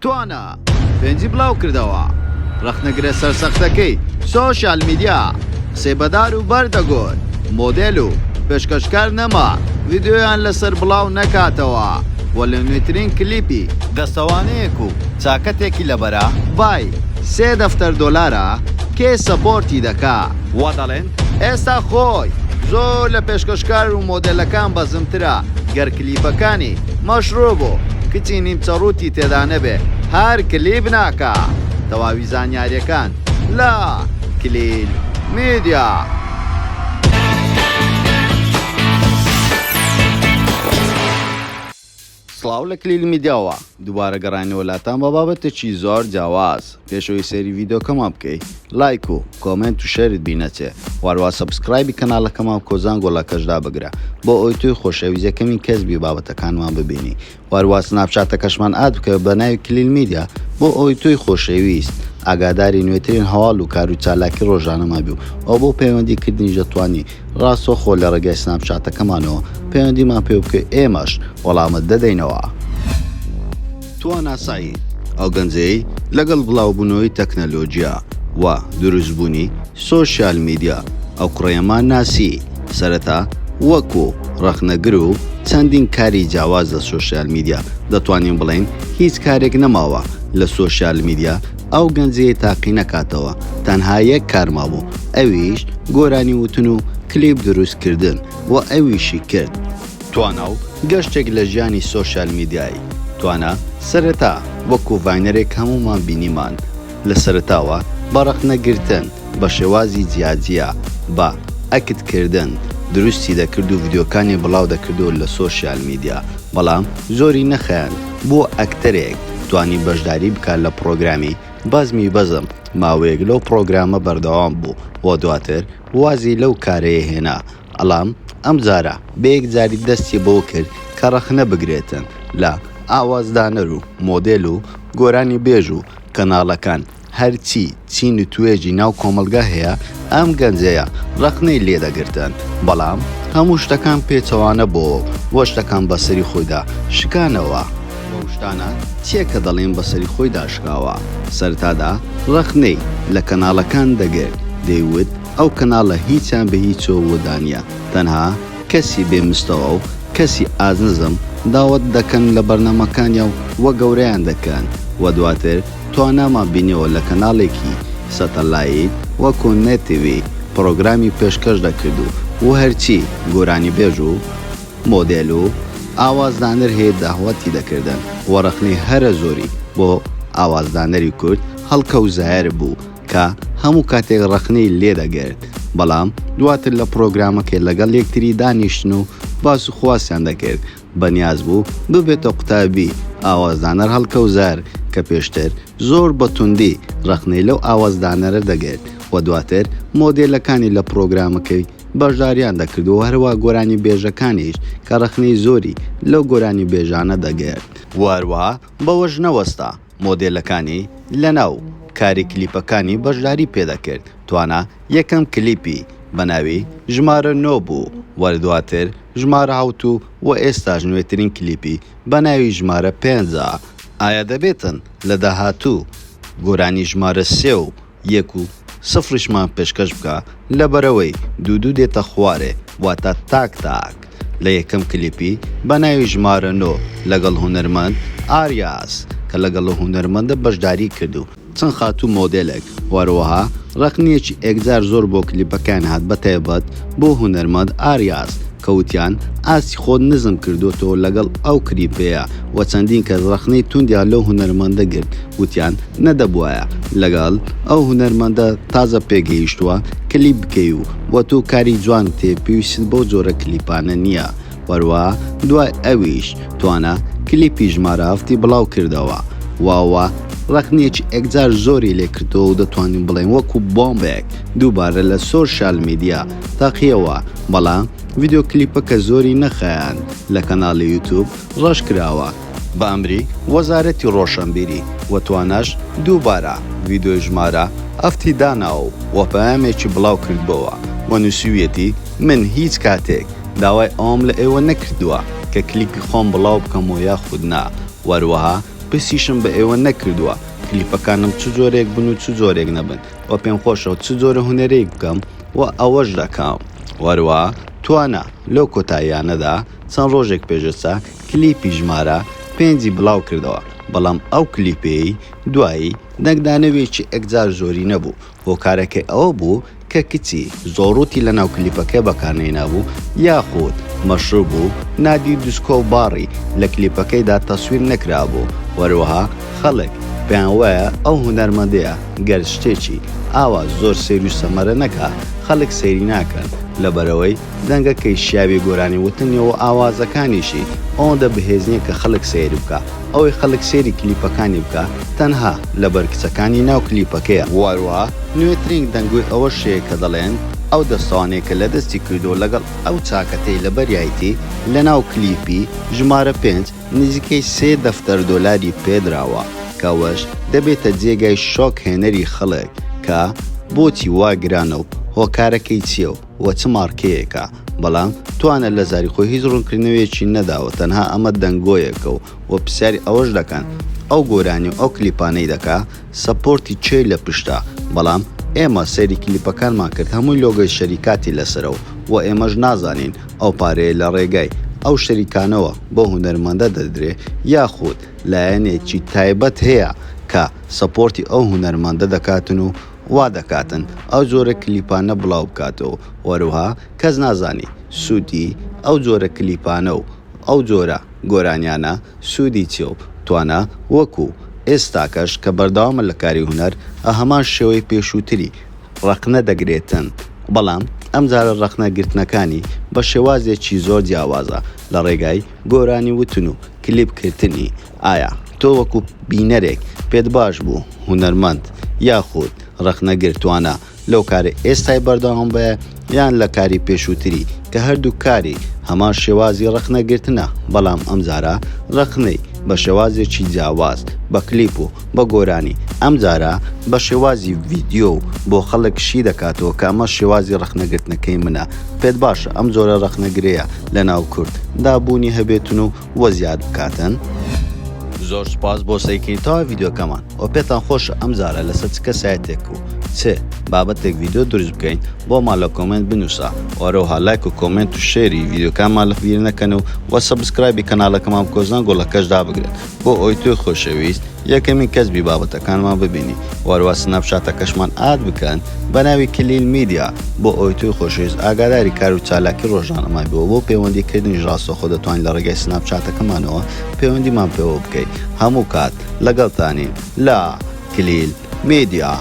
توانا پێنجی بڵاو کردەوە. ڕەخنەگرە سەرسەختەکەی سۆشیال میدیا قسەی بە دار و بەرد دەگوت، مۆدێل و پێشکەشکار نەما ڤیدیۆیان لەسەر بڵاو نەکاتەوە و لە نوێترین کلیپی دەستەوانەیەک و چاکەتێکی لەبەرە بای سێ دەفتەر دۆلارە کێ support ی دەکا؟ وا دەڵێن ئێستا خۆی زۆر لە پێشکەشکار و مۆدێلەکان بەزمترە گەر کلیپەکانی مەشروب و کچی نیمچە ڕووتی تێدا نەبێ هەر کلیپ ناکا تەواوی زانیاریەکان لە کلیل میدیا. سڵاو لە کلیل میدیاوە دووبارە گەڕاینەوە لاتان بە بابەتێکی زۆر جیاواز پێش ئەوەی سەیری ڤیدیۆکەمان بکەی لایک و comment و share ت بیر نەچێ واروا subscribe ی کەناڵەکەمان بکە و زانگۆڵەکەش دابگرە بۆ ئەوەی تۆی خۆشەویست یەکەمین کەس بی بابەتەکانمان ببینی واروا سناپچاتەکەشمان add بکە بە ناوی کلیل میدیا بۆ ئەوەی تۆی خۆشەویست ئاگاداری نوێترین هەواڵ و کار و چالاکی ڕۆژانەمان بی و ئەو بۆ پەیوەندی کردنیش دەتوانی ڕاستەوخۆ لە ڕێگای سناپچاتەکەمانەوە پەیوەندیمان پێ بکەی ئێمەش وەڵامت دەدەینەوە. توانا سەعید، ئەو گەنجەی لەگەڵ بڵاوبوونەوەی تەکنەلۆجیا و دروستبوونی سۆشیال میدیا ئەو کوڕەیەمان ناسی، سەرەتا وەکو ڕەخنەگر و چەندین کاری جیاواز لە سۆشیال میدیا، دەتوانین بڵێین هیچ کارێک نەماوە لە سۆشیال میدیا ئەو گەنجەی تاقی نەکاتەوە، تەنها یەک کار مابوو ئەویش گۆرانی وتن و کلیپ دروست کردن و ئەویشی کرد. توانا و گەشتێک لە ژیانی سۆشیال میدیایی توانا سەرەتا وەکو viner ێک هەموومان بینیمان لە سەرەتاوە بە ڕەخنە گرتن بە شێوازی جیا جیا بە act کردن دروستی دەکرد و ڤیدیۆکانی بڵاو دەکردەوە لە سۆشیال میدیا بەڵام زۆری نەخایاند بووە ئەکتەرێک توانی بەشداری بکات لە پڕۆگرامی بەزمی بەزم ماوەیەک لەو پڕۆگرامە بەردەوام بوو و دواتر وازی لەو کارەیە هێنا ەڵام ئەمجارە بەیەکجاری دەستی بەوە کرد کە ڕەخنە بگرێتن لە ئاوازدانەر و مۆدێل و گۆرانیبێژ و کەناڵەکان هەرچی چین و توێژی ناو کۆمەڵگا هەیە ئەم گەنجەیە ڕەخنەی لێدەگرتن بەڵام هەموو شتەکان پێچەوانە بۆوە و شتەکان بەسەری خۆیدا شکانەوە. ئەو شتانە چیە کە دەڵێن بەسەری خۆیدا شکاوە؟ سەرتادا ڕەخنەی لە کەناڵەکان دەگرت دەیوت ئەو کەناڵە هیچیان بە هیچەوە دانیە تەنها کەسی بێ مستەوا و کەسی ئاست نزم داوەت دەکەن لە بەرنامەکانیا و گەورەیان دەکەن و دواتر توانامان بینیەوە لە کەناڵێکی سەتەلایت وەکو نێت تیڤی پڕۆگرامی پێشکەش دەکرد و و هەرچی گۆرانیبێژ و مۆدێل و ئاوازدانەر هەیە داوەتی دەکردن و ڕەخنەی هەرە زۆری بۆ ئاوازدانەری کورد هەڵکەوت زایەر بوو کە هەموو کاتێک ڕەخنەی لێدەگرت بەڵام دواتر لە پڕۆگرامەکەی لەگەڵ یەکتری دانیشتن و باس و خواسیان دەکرد بەنیاز بوو ببێتە قوتابی ئاوازدانەر هەڵکەوزار کە پێشتر زۆر بە توندی ڕەخنەی لەو ئاوازدانەرە دەگرت و دواتر مۆدێلەکانی لە پڕۆگرامەکەی بەشداریان دەکرد و هەروا گۆرانیبێژەکانیش کە ڕەخنەی زۆری لەو گۆرانیبێژانە دەگرت. و هەروەها بەوەش نەوەستا مۆدێلەکانی لەناو کاری کلیپەکانی بەشداری پێدەکرد، توانا یەکەم کلیپی بەناوی ژمارە نۆ بوو و دواتر ژمارە حەوت و و ئێستاش نوێترین کلیپی بەناوی ژمارە پێنجە. ئایا دەبێتن لە داهاتوو گۆرانی ژمارە سێ و یەک و سفریشمان پێشکەش بکا لەبەرئەوەی دوو دوو دێتە خوارێ واتە تاک تاک لە یەکەم کلیپی بە ناوی ژمارە نۆ لەگەڵ هونەرمەند ئاریاس کە لەگەڵ ئەو هونەرمەندە بەشداری کرد و چەند خاتوو مۆدێلێک و هەروەها ڕەخنەیەکی ئێکجار زۆر بۆ کلیپەکەیان هات بە تایبەت بۆ هونەرمەند ئاریاس کە وتیان ئاستی خۆت نزم کردۆتەوە لەگەڵ ئەو کلیپەیە و چەندین کەس ڕەخنەی توندیان لەو هونەرمەندە گرت وتیان نەدەبوایە لەگەڵ ئەو هونەرمەندە تازە پێگەیشتووە کلیپ بکەی و وە تۆ کاری جوانت هەیە پێویستت بەو جۆرە کلیپانە نییە وەروە دوای ئەویش توانا کلیپی ژمارە هەفتی بڵاو کردەوە واوە ڕەخنەیەکی ئێکجار زۆری لێ کردەوە و دەتوانین بڵێین وەکو بۆمبێک دووبارە لە سۆشیال میدیا تەقیەوە بەڵام ڤیدیۆ کلیپەکە زۆری نەخایاند لە کەناڵی یوتوب ڕەش کراوە بە ئەمری وەزارەتی ڕۆشەنبیری و تواناش دووبارە ڤیدیۆی ژمارە هەفتی داناوە و پەیامێکی بڵاو کردبۆوە و نووسیویەتی من هیچ کاتێک داوای ئەوەم لە ئێوە نەکردووە کە کلیپی خۆم بڵاو بکەمەوە یاخود نا و هەروەها. پرسیشم بە ئێوە نەکردووە کلیپەکانم چ جۆرێک بن و چ جۆرێک نەبن وە پێم خۆشە چ جۆرە هونەرێک بکەم و ئەوەش دەکەم. وەروا توانا لەو کۆتاییانەدا چەند ڕۆژێک پێش ئێستا کلیپی ژمارە پێنجی بڵاو کردەوە، بەڵام ئەو کلیپەی دوایی دەنگدانەوێکی ئەکجار زۆری نەبوو، هۆکارەکەی ئەوە بوو کە کچی زۆر ڕووتی لەناو کلیپەکەی بەکارنەهێنابوو یاخود مەشروب و نادی دیسکۆ و باڕی لە کلیپەکەیدا تەسویر نەکرابوو، وەروەها خەڵک پێیان وایە ئەو هونەرمەندەیە گەر شتێکی ئاوا زۆر سەیر و سەمەرە نەکا خەڵک سەیری ناکەن لەبەرئەوەی دەنگەکەی شیاوی گۆرانی وتن نیە و ئاوازەکانیشی ئەوەندە بەهێز نیە کە خەڵک سەیری بکا ئەوەی خەڵک سەیری کلیپەکانی بکا تەنها لەبەر کچەکانی ناو کلیپەکەیە. وەروەها نوێترین دەنگۆی ئەوەش هەیە کە دەڵێن ئەو دەستەوانەی کە لەدەستی کردووە لەگەڵ ئەو چاکەتەی لەبەریایتی لەناو کلیپی ژمارە پێنج نزیکەی سێ دەفتەر دۆلاری پێدراوە کە ئەوەش دەبێتە جێگای شۆک هێنەری خەڵک کە بۆچی وا گرانە و هۆکارەکەی چیە و وە چ مارکەیەکە بەڵام توانا لە زاری خۆی هیچ ڕوونکردنەوەیەکی نەداوە تەنها ئەمە دەنگۆیەکە و وە پرسیاری ئەوەش دەکەن ئەو گۆرانی و ئەو کلیپانەی دەکا support ی کێی لە پشتە بەڵام ئێمە سەیری کلیپەکانمان کرد هەمووی لۆگۆی شەریکاتی لەسەرە و وە ئێمەش نازانین ئەو پارەیە لە ڕێگای ئەو شەریکانەوە بەو هونەرمەندە دەدرێ یاخود لایەنێکی تایبەت هەیە کە support ی ئەو هونەرمەندە دەکاتن و وا دەکاتن ئەو جۆرە کلیپانە بڵاو بکاتەوە وەروها کەس نازانی سوودی ئەو جۆرە کلیپانە و ئەو جۆرە گۆرانیانە سوودی چیە و توانا وەکو ئێستاکەش کە بەردەوامە لە کاری هونەر هەمان شێوەی پێشووتری ڕەخنە دەگرێتن بەڵام ئەمجارە ڕەخنە گرتنەکانی بە شێوازێکی زۆر جیاوازە لە ڕێگای گۆرانی وتن و کلیپ کردنی ئایا تۆ وەکو بینەرێک پێت باش بوو هونەرمەند یاخود ڕەخنەگر توانا لەو کارەی ئێستای بەردەوام بێ یان لە کاری پێشووتری کە هەردوو کاری هەمان شێوازی ڕەخنە گرتنە بەڵام ئەمجارە ڕەخنەی بە شێوازێکی جیاواز بە کلیپ و بە گۆرانی ئەمجارە بە شێوازی ڤیدیۆ و بۆ خەڵک شی دەکاتەوە کە ئەمە شێوازی ڕەخنە گرتنەکەی منە پێت باشە ئەم جۆرە ڕەخنەگرەیە لە ناو کورد دا بوونی هەبێتن و وە زیاد بکاتن؟ زۆر سوپاس بۆ سەیرکردنی تەواوی ڤیدیۆکەمان وە پێتان خۆشە ئەم جارە لەسەر چ کەسایەتێک و چ بابەتێک ڤیدیۆ دروست بکەین بۆمان لە comment بنوسە وەرەوها لایک و comment و share ی ڤیدیۆکانمان لە بیر نەکەن و وە subscribe ی کەناڵەکەمان بکەو زەنگۆڵەکەش دابگرن بۆ ئەوەی تۆی خۆشەویست یەکەمین کەس بی بابەتەکانمان ببینی وەروا سناپچاتەکەشمان add بکەن بەناوی کلیل میدیا بۆ ئەوەی تۆی خۆشەویست ئاگاداری کار و چالاکی ڕۆژانەمان بی وە بۆ پەیوەندی کردنیش ڕاستەوخۆ دەتوانی لە ڕێگای سناپچاتەکەمانەوە پەیوەندیمان پێوە بکەی هەموو کات لەگەڵتانین لە کلیل میدیا.